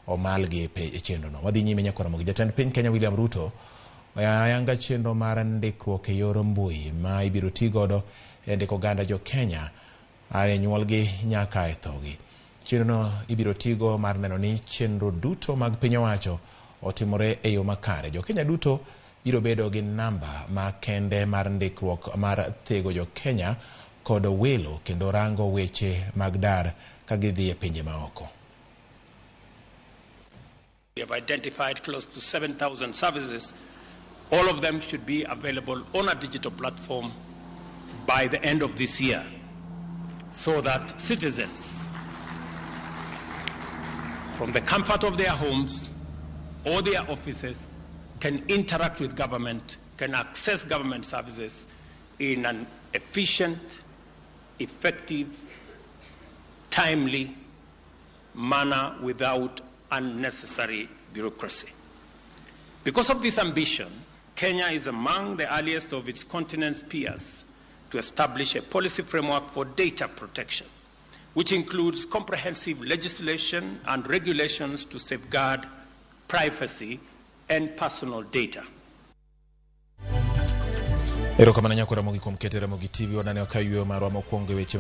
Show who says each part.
Speaker 1: omalgi e chenrono. Wadhi nyime nyakora Ramogi. Jatend piny Kenya William Ruto oyanga chenro mar ndikruok e yor mbui ma ibiro ti godo e ndiko oganda jo Kenya e nyuolgi nyaka e thogi. Chenrono ibiro tigo mar neno ni chenro duto mag piny owacho otimore e yo makare. Jo Kenya duto biro bedo gi namba makende mar ndikruok mar thego jo Kenya kod welo kendo rango weche mag dar ka gidhi e pinje maoko.
Speaker 2: We have identified close to 7,000 services. All of them should be available on a digital platform by the end of this year so that citizens, from the comfort of their homes or their offices, can interact with government, can access government services in an efficient, effective, timely manner without unnecessary bureaucracy. Because of this ambition, Kenya is among the earliest of its continent's peers to establish a policy framework for data protection, which includes comprehensive legislation and regulations to safeguard privacy and personal data.
Speaker 1: Erokamano nyakwara Ramogi kuom keto Ramogi TV wananeo ka yweyo marwa mokwongo e weche.